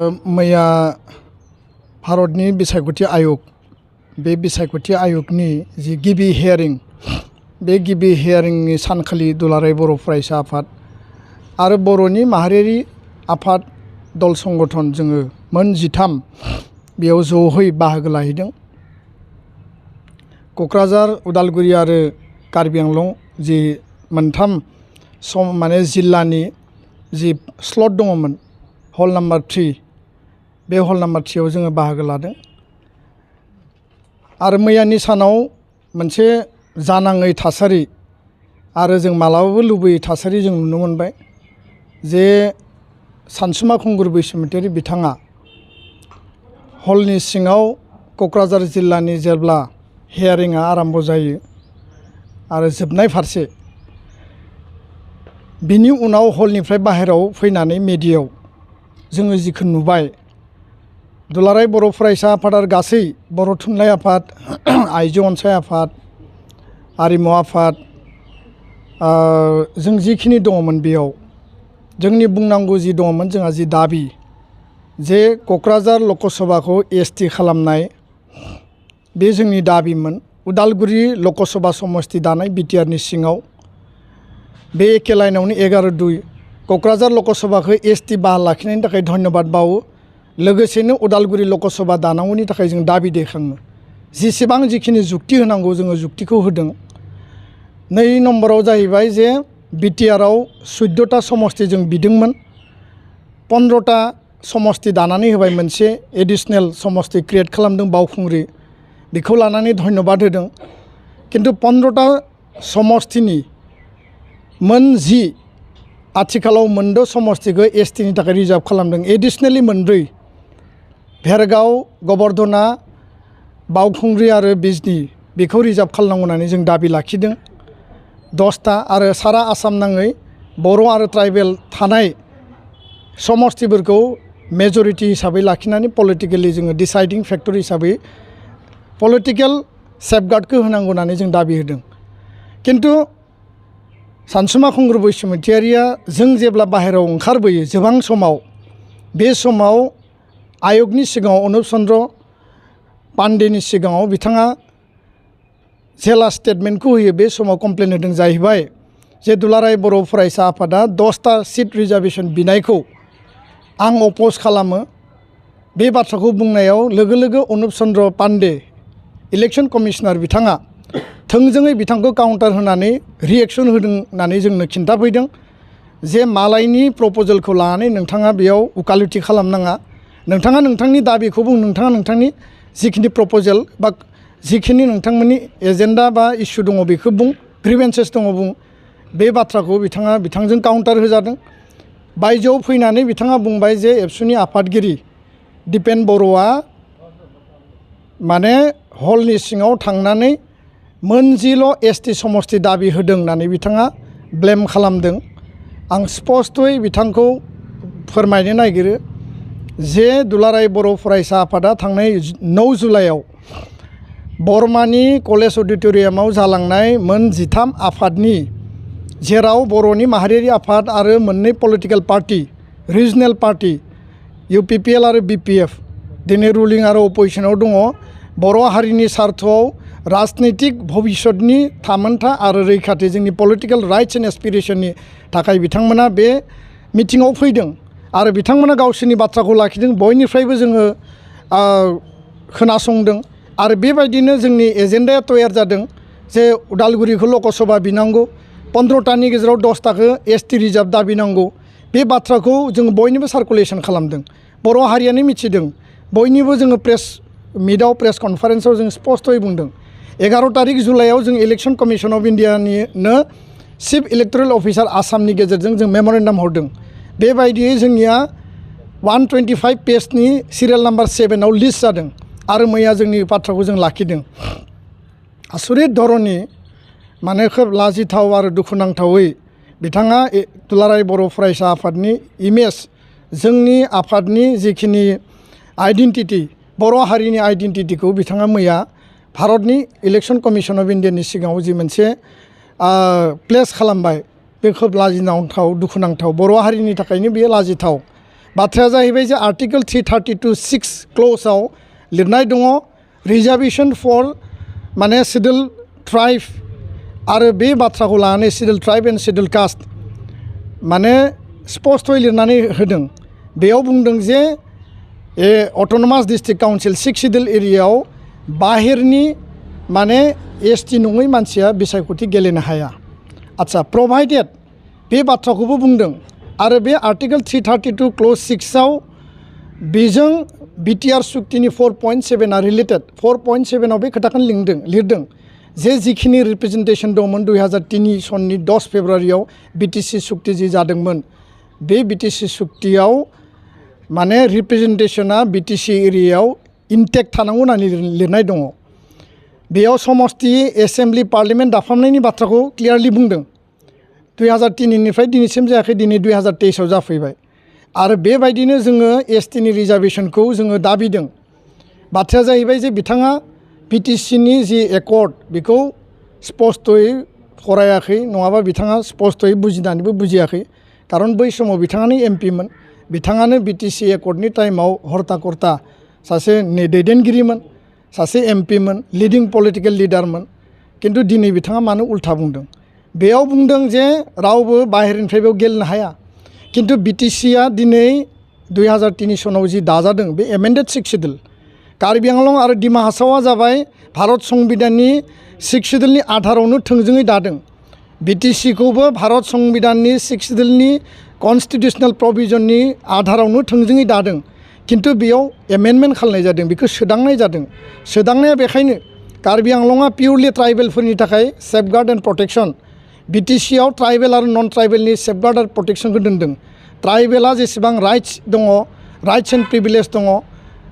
मैया भारतनि बिसायख'थि आयोग बे बिसायख'थि आयगनि जि गिबि हियारिं बे गिबि हियारिंनि सानखालि दुलाराय बर' फरायसा आफाद आरो बर'नि माहारियारि आफाद दल संगठन जोङो मोन 13 बेयाव ज'है बाहागो लाहैदों। क'क्राझार, उदालगुरि आरो कार्बि आंलं जि मोनथाम जिल्लानि जि स्लट दङमोन हल नाम्बार 3 बे हल नाम्बार 3 आव जोङो बाहागो लादों। आरो मैयानि सानाव मोनसे जानाङै थासारि आरो जों मालाबाबो लुबैयै थासारि जों नुनो मोनबाय जे सानसुमा खुंगुर बैसोमुतियारि बिथाङा हलनि सिङाव क'क्राझार जिल्लानि जेब्ला हियारिंआ आरम्भ जायो आरो जोबनाय फारसे बिनि उनाव हलनिफ्राय बाहेरायाव फैनानै मेडियायाव जोङो जिखौ नुबाय दुलाराय बर' फरायसा आफाद आरो गासै बर' थुनलाइ आफाद, आइजो अनसाय आफाद, आरिमु आफाद जों जिखिनि दङमोन बेयाव जोंनि बुंनांगौ जि दङमोन जोंहा जि दाबि जे क'क्राझार लकसभाखौ एसटि खालामनाय बे जोंनि दाबिमोन। उदालगुरि लकसभा समस्ति दानाय बिटिआरनि सिङाव बे एखे लाइनावनो 11-2 क'क्राझार लकसभाखौ एसटि बाहाल लाखिनायनि थाखाय धन्यबाद बावो। लोगोसेनो उदालगुरि लकसभा दानांगौनि थाखाय जों दाबि दैखाङो। जेसेबां जिखिनि जुक्ति होनांगौ जोङो जुक्तिखौ होदों। 2 नम्बराव जाहैबाय जे बिटिआरआव 14टा समस्ति जों बिदोंमोन, 15टा समस्ति दानानै होबाय, मोनसे एडिशनेल समस्ति क्रिएट खालामदों बावखुंग्रि, बेखौ लानानै धन्यबाद होदों। किन्तु 15टा समस्तिनि मोन 10 आथिखालाव 6 समस्तिखौ एसटिनि थाखाय रिजार्भ खालामदों। एडिशनेलि 4 भेरगाव, गबर्धना, बावखुंग्रि आरो बिजनी बेखौ रिजार्भ खालामनांगौ होननानै जों दाबि लाखिदों। 10टा आरो सारा आसाम नाङै बर' आरो ट्राइबेल थानाय समस्तिफोरखौ मेजरिटि हिसाबै लाखिनानै पलिटिकेलि जोङो डिसाइडिं फेक्टर हिसाबै पलिटिकेल सेफगार्डखौ होनांगौ होननानै जों दाबि होदों। किन्तु सानसुमा खुंगुर बैसोमुतियारिया जों जेब्ला बाहेरायाव ओंखारबोयो जोबां समाव बे समाव आयगनि सिगाङाव अनुप चन्द्र पान्डेनि सिगाङाव बिथाङा जेला स्टेटमेन्टखौ होयो बे समाव कमप्लेन होदों जाहैबाय जे दुलाराय बर' फरायसा आफादा 10टा सिट रिजार्भेसन बिनायखौ आं अपोज खालामो। बे बाथ्राखौ बुंनायाव लोगो लोगो अनुप चन्द्र पान्डे इलेक्सन कमिशनार बिथाङा थोंजोङै बिथांखौ काउन्टार होनानै रिएक्सन होदों होननानै जोंनो खिन्थाफैदों जे मालायनि प्रप'जेलखौ लानानै नोंथाङा बेयाव उकालति खालामनाङा, नोंथाङा नोंथांनि दाबिखौ बुं, नोंथाङा नोंथांनि जिखिनि प्रप'जेल बा जिखिनि नोंथांमोननि एजेन्डा बा इस्यु दङ बेखौ बुं, ग्रिभेन्सेस दङ बुं। बे बाथ्राखौ बिथांजों काउन्टार होजादों। बायजोआव फैनानै बिथाङा बुंबाय जे एबसुनि आफादगिरि दिपेन बर'आ हलनि सिङाव थांनानै मोन 10 एसटि समस्ति दाबि होदों होननानै बिथाङा ब्लेम खालामदों। आं स्पष्टयै बिथांखौ फोरमायनो नागिरो जे दुलाराय बर' फरायसा आफादा थांनाय 9 जुलाइआव बरमानि कलेज अडिट'रियामाव जालांनाय मोन 13 आफादनि जेराव बर'नि माहारियारि आफाद आरो 2 political party regional party UPPL आरो BPF दिनै रुलिं आरो अपोजिशनाव दङ। बर' हारिनि सार्थआव राजनैतिक भबिष्यतनि थामोनथा आरो रैखाथि जोंनि पलिटिकेल राइट्स एन्ड एसपिरेशननि थाखाय बिथांमोना बे मिटिङाव फैदों आरो बिथांमोना गावसोरनि बाथ्राखौ लाखिदों। बयनिफ्रायबो जोङो खोनासंदों आरो बेबायदिनो जोंनि एजेन्डाया तयार जादों जे उदालगुरिखौ लकसभा बिनांगौ, 15टानि गेजेराव 10टाखौ एसटि रिजार्भ दाबिनांगौ। बे बाथ्राखौ जों बयनिबो सार्कुलेसन खालामदों, बर' हारियानो मिथिदों। बयनिबो जोङो प्रेस मिटआव प्रेस कनफारेन्सआव जों स्पष्टयै बुंदों। 11 तारिख जुलाइआव जों इलेक्सन कमिसन अफ इन्डियानिनो चिफ इलेक्टरेल अफिसार आसामनि गेजेरजों जों मेमरेन्डाम हरदों। बेबायदियै जोंनिया 125 पेजनि सिरियाल नाम्बार 7आव लिस्ट जादों आरो मैया जोंनि बाथ्राखौ जों लाखिदों। आसरित धरननि खोब लाजिथाव आरो दुखुनांथावै बिथाङा दुलाराय बर' फरायसा आफादनि इमेज, जोंनि आफादनि जिखिनि आइडेन्टिटि, बर' हारिनि आइडेन्टिटिखौ बिथाङा मैया भारतनि इलेक्सन कमिसन अफ इन्डियानि सिगाङाव जि मोनसे प्लेस खालामबाय बे खोब लाजिनांथाव, दुखुनांथाव। बर' हारिनि थाखायनो बेयो लाजिथाव। बाथ्राया जाहैबाय जे आर्टिकल 332(6) क्ल'जआव लिरनाय दङ रिजार्भेसन फर माने शिड्युल ट्राइब आरो बे बाथ्राखौ लानानै शिड्युल ट्राइब एन्ड शिड्युल कास्ट माने स्पष्टयै लिरनानै होदों। बेयाव बुंदों जे अट'नमास डिस्ट्रिक्ट काउन्सिल 6 शिड्युल एरियायाव बाहेरनि माने एसटि नङै मानसिया बिसायख'थि गेलेनो हाया। आच्छा प्रभाइडेड बे बाथ्राखौबो बुंदों आरो बे आर्टिकल 332 क्ल'ज 6आव बेजों बिटिआर सुक्तिनि 4.7 आ रिलेटेड 4.7आव बे खोथाखौनो लिरदों जे जिखिनि रिप्रेजेन्टेसन दंमोन 2003 सननि 10 फेब्रुवारियाव बिटिसि सुक्ति जि जादोंमोन बे बिटिसि सुक्तियाव माने रिप्रेजेन्टेसना बिटिसि एरियायाव इनटेक्ट थानांगौ होननानै लिरनाय दङ। बेयाव समष्टि एसेम्ब्लि पार्लियामेन्ट दाफामनायनि बाथ्राखौ क्लियारलि बुंदों। 2003 निफ्राय दिनैसिम जायाखै, दिनै 2023आव जाफैबाय आरो बेबायदिनो जोङो एसटिनि रिजार्भेसनखौ जोङो दाबिदों। बाथ्राया जाहैबाय जे बिथाङा बिटिसिनि जि एकर्ड बेखौ स्पष्टयै फरायाखै, नङाबा बिथाङा स्पष्टयै बुजिनानैबो बुजियाखै। खारन बै समाव बिथाङानो एमपिमोन, बिथाङानो बिटिसि एकर्डनि टाइमाव हर्ता कर्ता सासे दैदेनगिरिमोन, सासे एमपिमोन, लिडिं पलिटिकेल लिडारमोन। किन्तु दिनै बिथाङा मानो उल्था बुंदों? बेयाव बुंदों जे रावबो बाहेरनिफ्राय बेयाव गेलेनो हाया। किन्तु बिटिसिआ दिनै 2003 सनाव जि दाजादों बे एमेन्डेड 6 शिड्युल, कार्बि आंलं आरो डिमा हासावआ जाबाय भारत संबिधाननि 6 शिड्युलनि आधारावनो थोंजोङै दादों। बिटिसिखौबो भारत संबिधाननि 6 शिड्युलनि कन्स्टिटिउसनेल प्रभिजननि आधारावनो थोंजोङै दादों। किन्तु बेयाव एमेन्डमेन्ट खालामनाय जादों, बेखौ सोदांनाय जादों। सोदांनाया बेखायनो कार्बि आंलंआ पिउरलि ट्राइबेलफोरनि थाखाय सेफगार्ड एन्ड प्रटेक्शन, बिटिसिआव ट्राइबेल आरो नन ट्राइबेलनि सेफगार्ड आरो प्रटेक्शनखौ दोनदों। ट्राइबेला जेसेबां राइट्स दङ, राइट्स एन्ड प्रिभिलेज दङ,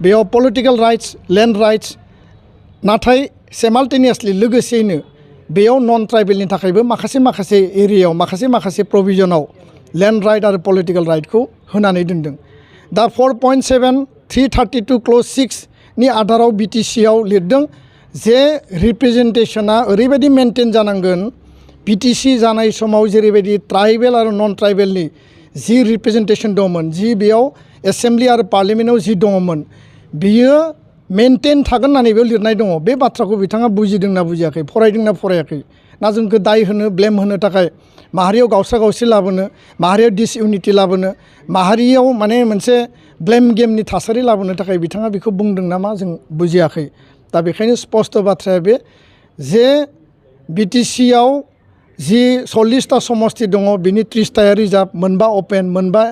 बेयाव पलिटिकेल राइट्स, लेन्ड राइट्स, नाथाय सेमाल्टेनियासलि लोगोसेयैनो बेयाव नन ट्राइबेलनि थाखायबो माखासे एरियायाव माखासे प्रभिजनाव लेन्ड राइट आरो पलिटिकेल राइटखौ होनानै दोनदों। दा 4.7 332 क्ल'ज 6 नि आधाराव बिटिसिआव लिरदों जे रिप्रेजेन्टेसना ओरैबायदि मेनटेन जानांगोन, बिटिसि जानाय समाव जेरैबायदि ट्राइबेल आरो नन ट्राइबेलनि जि रिप्रेजेन्टेसन दंमोन, जि बेयाव एसेम्ब्लि आरो पार्लियामेन्टआव जि दङमोन, बियो मेनटेन थागोन होननानै बेयाव लिरनाय दङ। बे बाथ्राखौ बिथाङा बुजिदोंना बुजियाखै, फरायदोंना फरायाखै, ना जोंखौ दाय होनो, ब्लेम होनो थाखाय, माहारियाव गावस्रा गावस्रि लाबोनो, माहारियाव डिसइउनिटि लाबोनो, माहारियाव माने मोनसे ब्लेम गेमनि थासारि लाबोनो थाखाय बिथाङा बेखौ बुंदों नामा जों बुजियाखै। दा बेखायनो स्पष्ट बाथ्राया बे जे बिटिसिआव जि 40टा समष्टि दङ, बिनि 30टाया रिजार्भ, मोनबा अपेन, मोनबा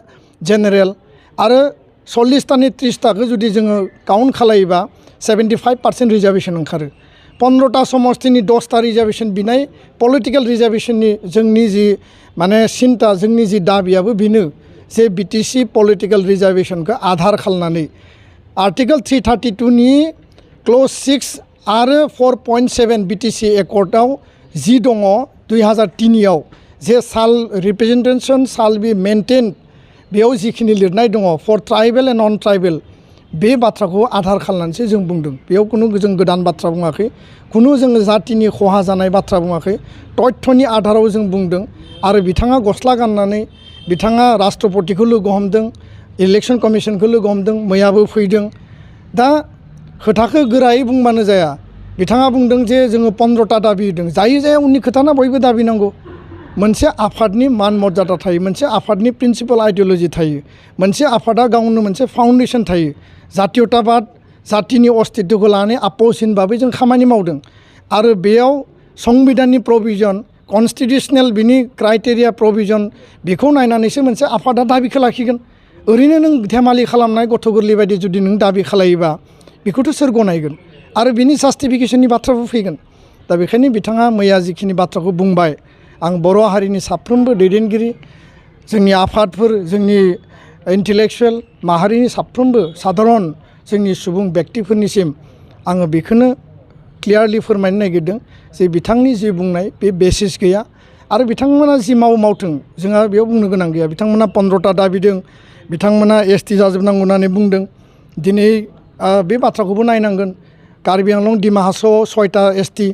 जेनेरेल आरो 40टानि 30टाखौ जुदि जोङो काउन्ट खालायोबा 75% रिजार्भेसन ओंखारो। 15टा समष्टिनि 10टा रिजार्भेसन बिनाय पलिटिकेल रिजार्भेसननि जोंनि जि माने सिन्था, जोंनि जि दाबियाबो बेनो जे बिटिसि पलिटिकेल रिजार्भेसनखौ आधार खालामनानै आर्टिकल 332 नि क्ल'ज 6 आरो 4.7 बिटिसि एकर्डआव जि दङ 2003आव जे साल रिप्रेजेन्टेसन साल बि मेनटेन, बेयाव जिखिनि लिरनाय दङ for tribal and non tribal, बे बाथ्राखौ आधार खालामनानैसो जों बुंदों। बेयाव खुनु जों गोदान बाथ्रा बुङाखै, खुनु जोङो जातिनि खहा जानाय बाथ्रा बुङाखै, तथ्यनि आधाराव जों बुंदों। आरो बिथाङा गस्ला गाननानै बिथाङा राष्ट्रपतिखौ लोगो हमदों, इलेक्सन कमिसनखौ लोगो हमदों, मैयाबो फैदों। दा खोथाखौ गोरायै बुंबानो जाया। बिथाङा बुंदों जे जोङो 15टा दाबि होदों, जायो जाया उननि खोथाना, बयबो दाबि नांगौ। मोनसे आफादनि मान मर्यादा थायो, मोनसे आफादनि प्रिन्सिपाल आइडिय'लजि थायो, मोनसे आफादा गावनो मोनसे फाउन्डेसन थायो। जातीयताबाद, जातिनि अस्तित्वखौ लानानै आपोसहीन भाबै जों खामानि मावदों आरो बेयाव संबिधाननि प्रभिजन, कन्स्टिटिउसनेल बिनि क्राइटेरिया प्रभिजन, बेखौ नायनानैसो मोनसे आफादा दाबिखौ लाखिगोन। ओरैनो नों धेमालि खालामनाय गथ' गोरलै बायदि जुदि नों दाबि खालायोबा बेखौथ' सोर गनायगोन आरो बिनि जास्टिफिकेसननि बाथ्राबो फैगोन। दा बेखायनो बिथाङा मैया जिखिनि बाथ्राखौ बुंबाय, आं बर' हारिनि साफ्रोमबो दैदेनगिरि, जोंनि आफादफोर, जोंनि इन्टेलेक्सुवेल माहारिनि साफ्रोमबो साधारन जोंनि सुबुं व्यक्तिफोरनिसिम आङो बेखौनो क्लियारलि फोरमायनो नागिरदों जे बिथांनि जि बुंनाय बे बेसिस गैया आरो बिथांमोना जि मावथों, जोंहा बेयाव बुंनो गोनां गैया। बिथांमोना 15टा दाबिदों, बिथांमोना एसटि जाजोबनांगौ होननानै बुंदों। दिनै बे बाथ्राखौबो नायनांगोन, कार्बि आंलं डिमा हासावआव 6टा एसटि,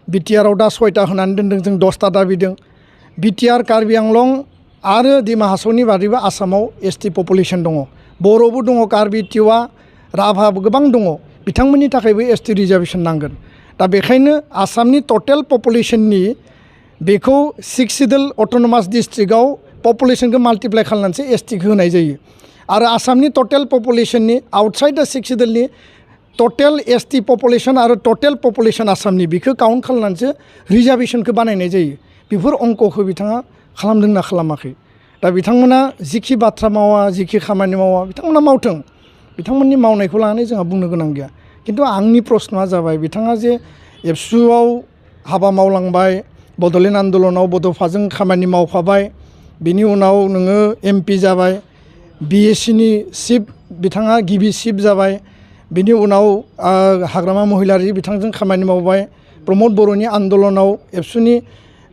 बिटिआरआव दा 6टा होनानै दोनदों, जों 10टा दाबिदों। बिटिआर, कार्बि आंलं आरो डिमा हासावनि बादैबो आसामाव एसटि पपुलेसन दङ। बर'बो दङ, कार्बि, तिवा, राभाबो गोबां दङ। बिथांमोननि थाखायबो एसटि रिजार्भेसन नांगोन। दा बेखायनो आसामनि टटेल पपुलेसननि बेखौ 6 सिडुल अट'नमास डिस्ट्रिक्टआव पपुलेसनखौ माल्टिप्लाइ खालामनानैसो एसटिखौ होनाय जायो। आरो आसामनि टटेल पपुलेसननि आउटसाइड दा 6 सिडुलनि टटेल एसटि पपुलेसन आरो टटेल पपुलेसन आसामनि बेखौ काउन्ट खालामनानैसो रिजार्भेसनखौ बानायनाय जायो। बेफोर अंकखौ बिथाङा खालामदोंना खालामाखै? दा बिथांमोना जिखि बाथ्रा मावा, जिखि खामानि मावा, बिथांमोना मावथों। बिथांमोननि मावनायखौ लानानै जोंहा बुंनो गोनां गैया। खिन्थु आंनि प्रश्नआ जाबाय, बिथाङा जे एबसुआव हाबा मावलांबाय, बड'लेण्ड आन्दलनाव बड'फाजों खामानि मावफाबाय, बिनि उनाव नोङो एमपि जाबाय, बिएससिनि चिफ बिथाङा गिबि चिफ जाबाय, बिनि उनाव हाग्रामा महिलारि बिथांजों खामानि मावबाय, प्रमद बर'नि आन्दलनाव एबसुनि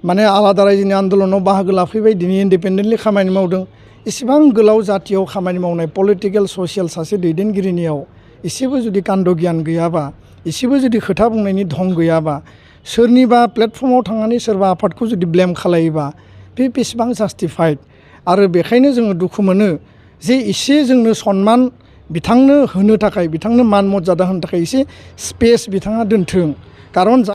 माने आलादा रायजोनि आन्दलनाव बाहागो लाफैबाय, दिनै इन्डिपेन्डेन्टलि खामानि मावदों। इसेबां गोलाव जाथियाव खामानि मावनाय पलिटिकेल ससियेल सासे दैदेनगिरिनियाव एसेबो जुदि कान्द गियान गैयाबा, एसेबो जुदि खोथा बुंनायनि धं गैयाबा, सोरनिबा प्लेटफर्माव थांनानै सोरबा आफादखौ जुदि ब्लेम खालायोबा बे बेसेबां जास्टिफाइड। आरो बेखायनो जोङो दुखु मोनो जे एसे जोंनो सनमान बिथांनो होनो थाखाय, बिथांनो मान मर्यादा होनो थाखाय एसे स्पेस बिथाङा दोनथों। खारन